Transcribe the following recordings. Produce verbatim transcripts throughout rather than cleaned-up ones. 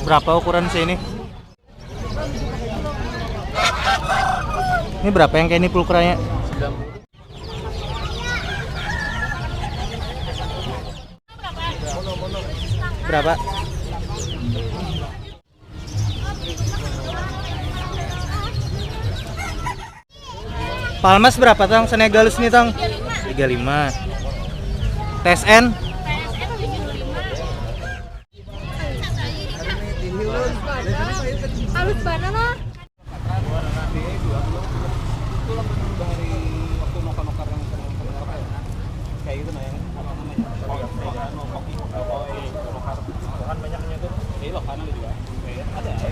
Berapa ukuran sini? Ini berapa yang kayak ini pulkeranya? Berapa? Palmas berapa, Tong? Senegalus nih, Tong? Tiga lima. T S N? Halus banget loh.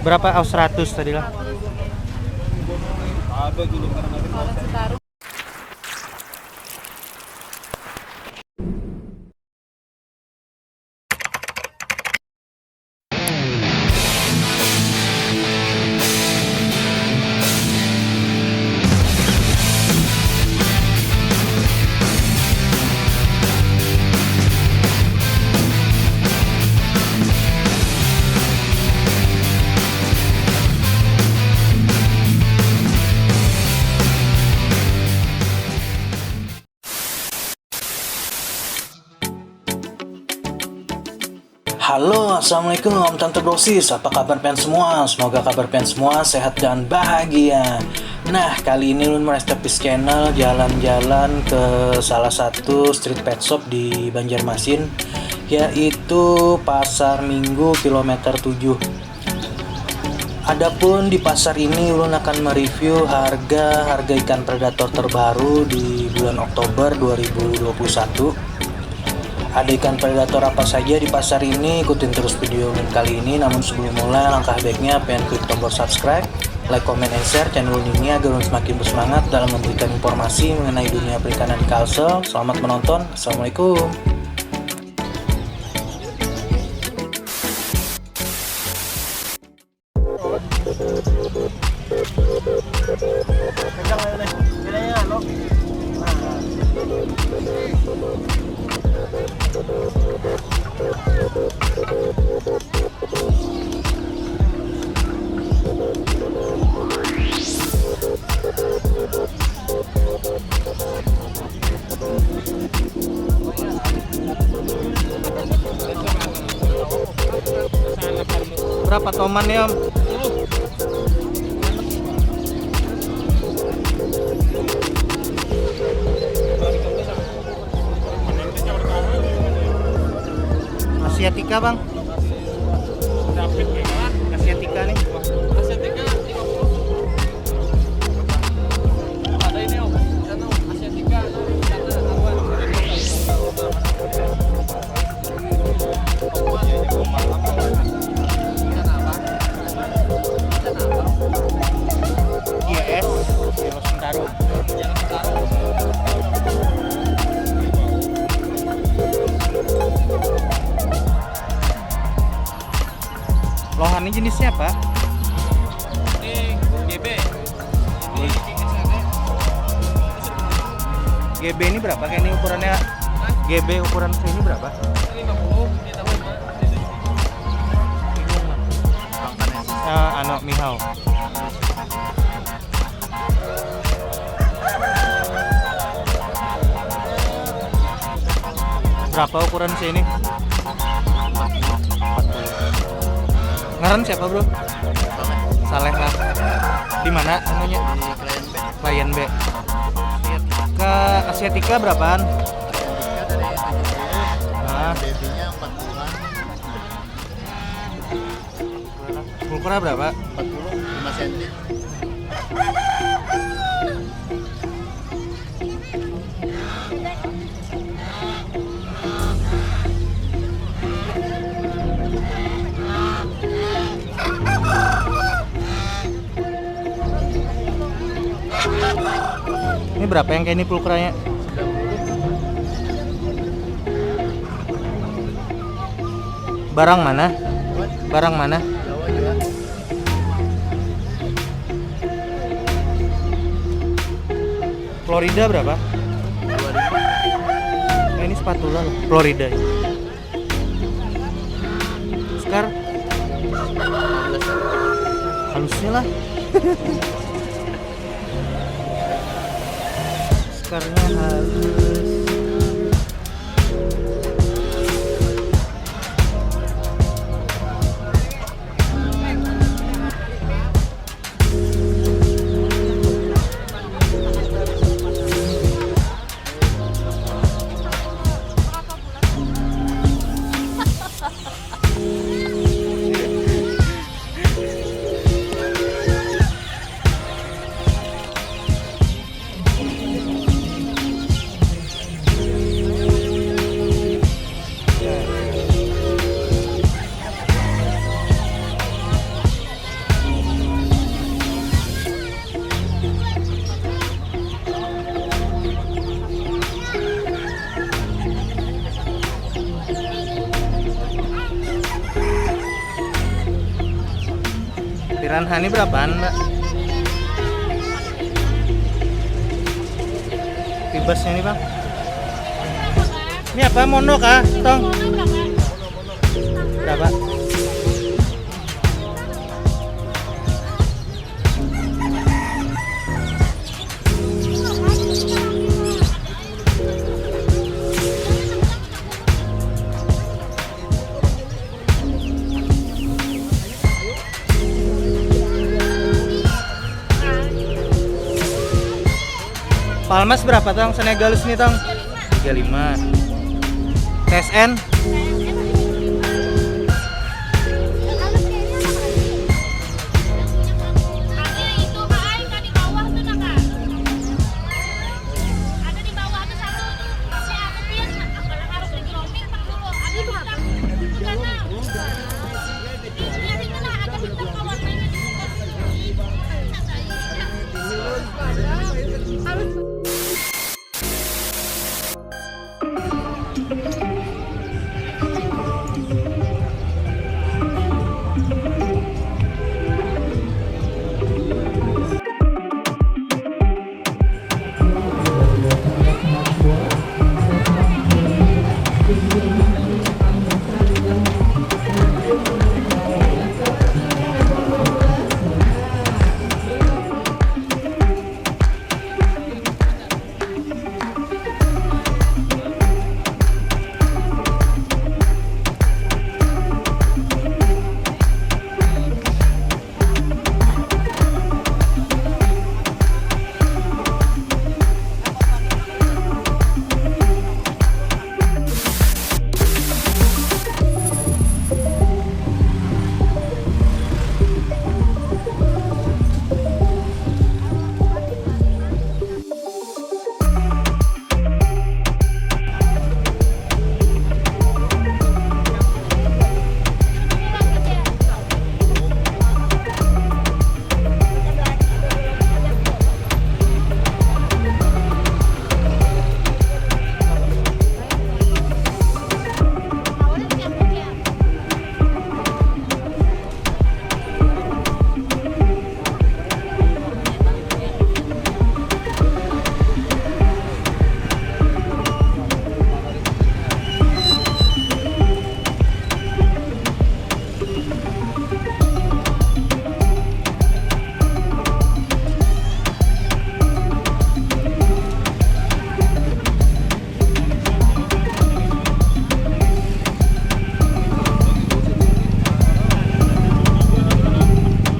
Berapa? Oh, seratus tadi lah. Halo, assalamualaikum, Om Tante Brosis. Apa kabar pian semua? Semoga kabar pian semua sehat dan bahagia. Nah, kali ini ulun Maestapis Channel jalan-jalan ke salah satu street pet shop di Banjarmasin, yaitu Pasar Minggu kilometer tujuh. Adapun di pasar ini, ulun akan mereview harga-harga ikan predator terbaru di bulan Oktober dua ribu dua puluh satu. Ada ikan predator apa saja di pasar ini? Ikutin terus video ulun kali ini. Namun sebelum mulai, langkah baiknya pian klik tombol subscribe, like, comment, and share channel ulun ini agar ulun semakin bersemangat dalam memberikan informasi mengenai dunia perikanan di Kalsel. Selamat menonton. Assalamualaikum. Berapa toman ya, Om? Asiatica, Bang. Asiatica nih. Asiatica nih, Om. Sana, Om. Asiatica. Sana, awan. Iya, es. Sentarum. Lohan ini jenisnya apa? Ini G B. Ini G B S R D. G B ini berapa? Kayak ini ukurannya, G B ukuran ini berapa? Ini lima puluh, ini tambah lima. Eh, anu, mihau. Berapa ukuran sini? Empat puluh. Ngaran siapa, Bro? Saleh lah. Di mana anunya? Di klien B. Klien B. Ke Asiatica berapaan? Asiatica dari tujuh puluh, ah. Babynya empat puluhan. Pulkura berapa? Empat puluh, lima senti. Ini berapa yang kayak ini pulkeranya? Barang mana? Barang mana? Florida berapa? Patula lah, Florida. Sekar halusnya lah. Sekarnya halus. Piranha ini berapaan, Mbak? Bebasnya ini, Bang. Ini apa? Mono kah, Tong? Berapa? Palmas berapa, Tong? Senegalus nih, Tong. Tiga lima. T S N?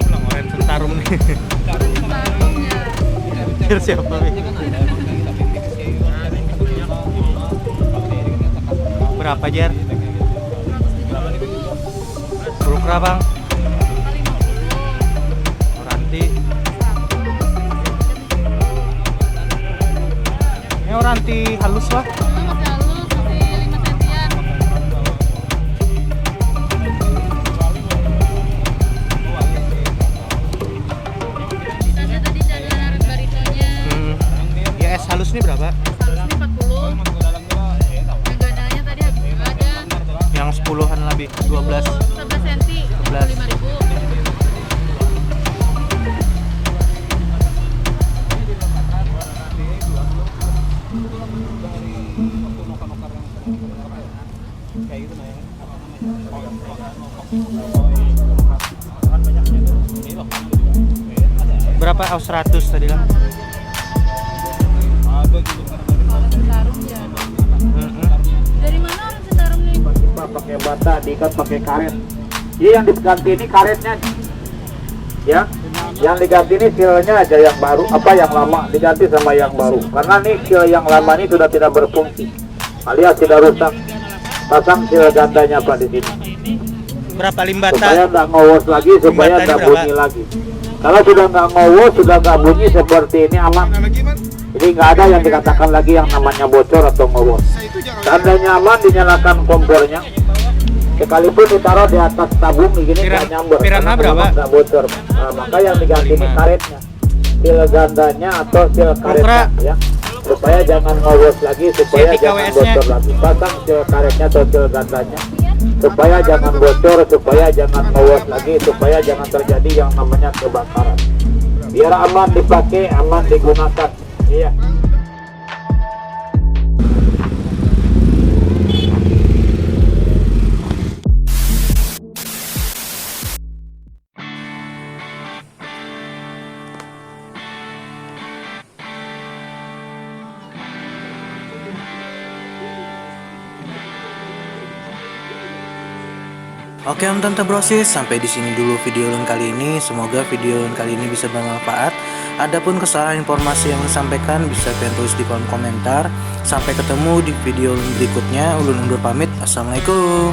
Ulang oren sentarum nih. Jar siapa nih? Berapa, Jar? Puluh kerabang. Oranti. Ini oranti halus lah. Masih halus, masih lima sentian. Ada tadi cadangan baritonya. Hmm. Ya, es halus nih berapa? Halus nih empat puluh. Yang ganalnya tadi habis ada. Yang sepuluhan lebih, dua belas. Sebelas senti, sebelas. Lima ribu. Pak, aus seratus tadi lah. Kalau Citarum ya. Mm-mm. Dari mana orang Citarum nih? Pakai bata, diikat pakai karet. Jadi yang diganti ini karetnya, ya. Yang diganti ini silnya aja yang baru, apa yang lama diganti sama yang baru. Karena nih sil yang lama ini sudah tidak berfungsi, alias sudah rusak. Pasang sil gandanya apa di sini? Berapa Supaya limbata? Nggak ngowos lagi, supaya Jembatannya nggak berapa? Bunyi lagi. Kalau sudah nggak ngowos, sudah nggak bunyi seperti ini, aman. Jadi nggak ada yang dikatakan lagi yang namanya bocor atau ngowos. Seandainya aman, dinyalakan kompornya. Sekalipun ditaruh di atas tabung begini, Piran- nggak nyamber piranha karena berapa? Nggak bocor. Nah, maka yang diganti ini Lima. Karetnya, sil gandanya atau sil karetnya, ya, supaya jangan ngowos lagi, supaya Siap, jangan I K W S-nya. Bocor lagi. Pasang sil karetnya atau sil gandanya supaya jangan bocor, supaya jangan ngowos lagi, supaya jangan terjadi yang namanya kebakaran. Biar aman dipakai, aman digunakan. Iya. Oke, Om Tante Brosis, sampai di sini dulu video ulun kali ini. Semoga video ulun kali ini bisa bermanfaat. Adapun kesalahan informasi yang ulun sampaikan, bisa pian tulis di kolom komentar. Sampai ketemu di video ulun berikutnya. Ulun undur pamit. Assalamualaikum.